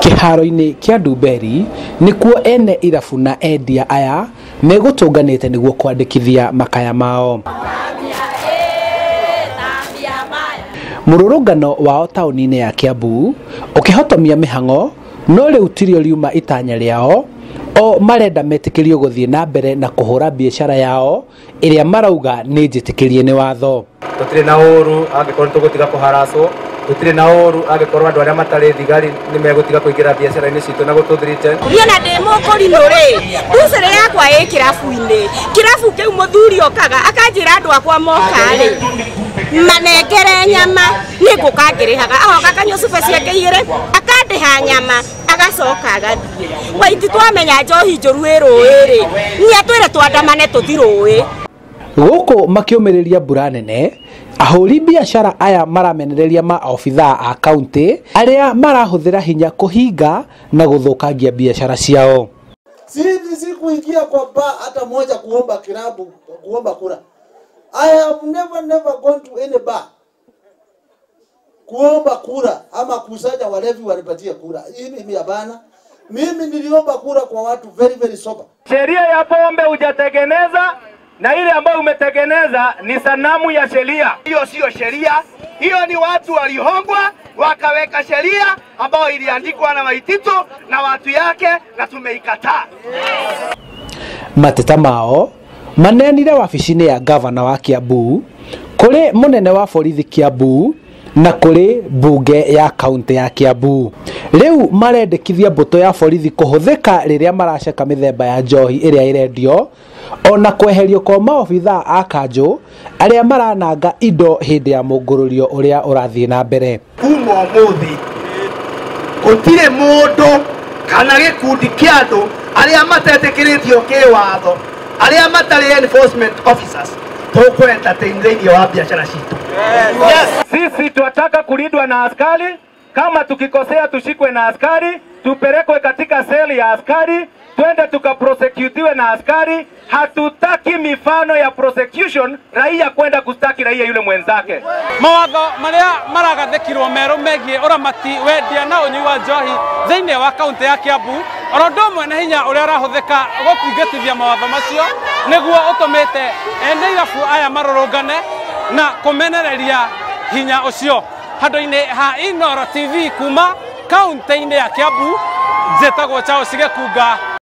Kĩharo-inĩ kĩa Ndumberi nĩkuo ene irabu na endia aya megũtũnganĩte nĩguo kwandĩkithia makaya mao. Mũrũrũngano wao taũni-inĩ ya Kiambu ũkĩhotomia mĩhang'o no rĩu tirio riuma itanya rĩao o marenda metĩkĩrio gũthiĩ na mbere na kũhũra biacara yao ĩrĩa marauga nĩ njĩtĩkĩrie nĩ watho. Tũtirĩ na ũru angĩkorwo tũgũtiga kũharacwo, tũtirĩ na ũru angĩkorwo andũ arĩa matarĩ thigari nĩ megũtiga kũingĩra biacara-inĩ citũ na gũtũthirite. Niĩ na ndĩ mũkũrinũ rĩ, mbucĩrĩ yakwa ĩ kĩrabu-inĩ, kĩrabu kĩu mũthuri okaga akanjĩra andũ akwa moka rĩ manengere nyama nĩ ngũka ngĩrĩhaga, agoka akanyua cuba ciake igĩrĩ akandĩha nyama agacoka agathiĩ. Waiti twamenya njohi njũru ĩ rũĩ rĩ, nĩ atwĩre twandamane tũthi rũĩ. Gũkũ makĩũmĩrĩria mbura nene, ahũri biacara aya maramenereria maobithaa a kaunti arĩa marahũthĩra hinya kũhinga na gũthũkangia biacara ciao. Sisi kuingia kwa bar hata moja kuomba kilabu, kuomba kura. I have never gone to any bar kuomba kura ama kusanya walevi wanipatie kura. Mimi hapana. Mimi niliomba kura kwa watu very very sober. Sheria ya pombe hujatengeneza na ile ambayo umetengeneza ni sanamu ya sheria. Hiyo sio sheria. Hiyo ni watu walihongwa wakaweka sheria ambayo iliandikwa na Waititu na watu yake na tumeikataa. Mateta mao maneanire wabici-inĩ ya gavana wa Kiambu, kũrĩ mũnene wa borithi Kiambu na kũrĩ bunge ya kaunti ya Kiambu. Rĩu marendekithia mbũtũ ya borithi kũhũthĩka rĩrĩa maraceka mĩthemba ya njohi ĩrĩa ĩrendio ona kweherio kwa maobithaa a kanjũ arĩa marananga indo hĩndĩ ya mũngũrũrio ũrĩa ũrathiĩ na mbere. Kuma ũmũthĩ gũtirĩ mũndũ kana gĩkundi kĩa andũ arĩa matetĩkĩrĩtio kĩwatho arĩa matarĩ enforcement officers tũkwenda thĩinĩ wa biashara citũ. Yes. Sisi tunataka kulindwa na askari. Kama tukikosea tushikwe na askari, tupelekwe katika seli ya askari, twende tukaprosecutiwe na askari. Hatutaki mifano ya prosecution raia kwenda kustaki raia yule mwenzake. Mawatho maria maragathĩkirwo merũ megiĩ ũramati wendia na ũnyui wa njohi thĩinĩ wa kaunti ya Kiambu oro ũndũ ũmwe na hinya ũrĩa ũrahũthĩka gũtungatithia mawatho macio nĩguo ũtũmĩte ene irabu aya marũrũngane na kũmenereria hinya ũcio. Handũ-inĩ ha Inooro TV kuma kaunti-inĩ ya Kiambu, njĩtagwo Charles Gĩkunga.